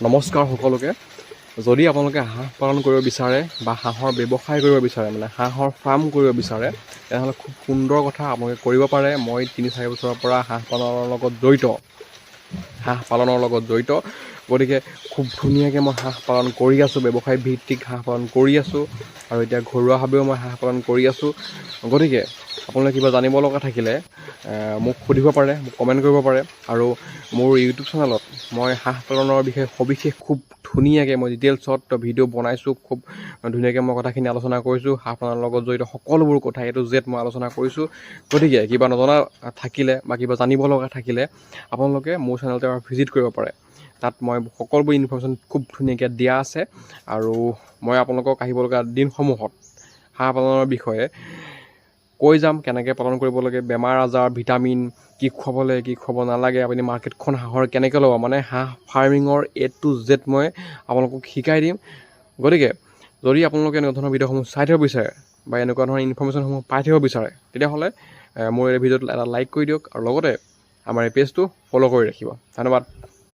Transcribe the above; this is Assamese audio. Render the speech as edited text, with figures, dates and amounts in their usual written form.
নমস্কাৰ সকলোকে। যদি আপোনালোকে হাঁহ পালন কৰিব বিচাৰে বা হাঁহৰ ব্যৱসায় কৰিব বিচাৰে, মানে হাঁহৰ ফাৰ্ম কৰিব বিচাৰে, তেনেহ'লে খুব সুন্দৰ কথা, আপোনালোকে কৰিব পাৰে। মই 3-4 বছৰৰ পৰা হাঁহ পালনৰ লগত জড়িত, হাঁহ পালনৰ লগত জড়িত। গতিকে খুব ধুনীয়াকৈ মই হাঁহ পালন কৰি আছোঁ, ব্যৱসায় ভিত্তিক হাঁহ পালন কৰি আছোঁ আৰু এতিয়া ঘৰুৱাভাৱেও মই হাঁহ পালন কৰি আছোঁ। গতিকে আপোনালোকে কিবা জানিব লগা থাকিলে মোক সুধিব পাৰে, মোক কমেণ্ট কৰিব পাৰে। আৰু মোৰ ইউটিউব চেনেলত মই হাঁহ পালনৰ বিষয়ে সবিশেষ খুব ধুনীয়াকৈ মই ডিটেইলছত ভিডিঅ' বনাইছোঁ। খুব ধুনীয়াকৈ মই কথাখিনি আলোচনা কৰিছোঁ, হাঁহ পালনৰ লগত জড়িত সকলোবোৰ কথা এ টু জেড মই আলোচনা কৰিছোঁ। গতিকে কিবা নজনা থাকিলে বা কিবা জানিব লগা থাকিলে আপোনালোকে মোৰ চেনেলটো এবাৰ ভিজিট কৰিব পাৰে। তাত মই সকলোবোৰ ইনফৰ্মেশ্যন খুব ধুনীয়াকৈ দিয়া আছে। আৰু মই আপোনালোকক আহিব লগা দিনসমূহত হাঁহ পালনৰ বিষয়ে কৈ যাম, কেনেকৈ পালন কৰিব লাগে, বেমাৰ আজাৰ, ভিটামিন কি খুৱাব লাগে, কি খুৱাব নালাগে, আপুনি মাৰ্কেটখন হাঁহৰ কেনেকৈ ল'ব, মানে হাঁহ ফাৰ্মিঙৰ এ টু জেড মই আপোনালোকক শিকাই দিম। গতিকে যদি আপোনালোকে এনেকুৱা ধৰণৰ ভিডিঅ'সমূহ চাই থাকিব বিচাৰে বা এনেকুৱা ধৰণৰ ইনফৰ্মেশ্যনসমূহ পাই থাকিব বিচাৰে, তেতিয়াহ'লে মোৰ এই ভিডিঅ'টোত এটা লাইক কৰি দিয়ক আৰু লগতে আমাৰ এই পেজটো ফ'ল' কৰি ৰাখিব। ধন্যবাদ।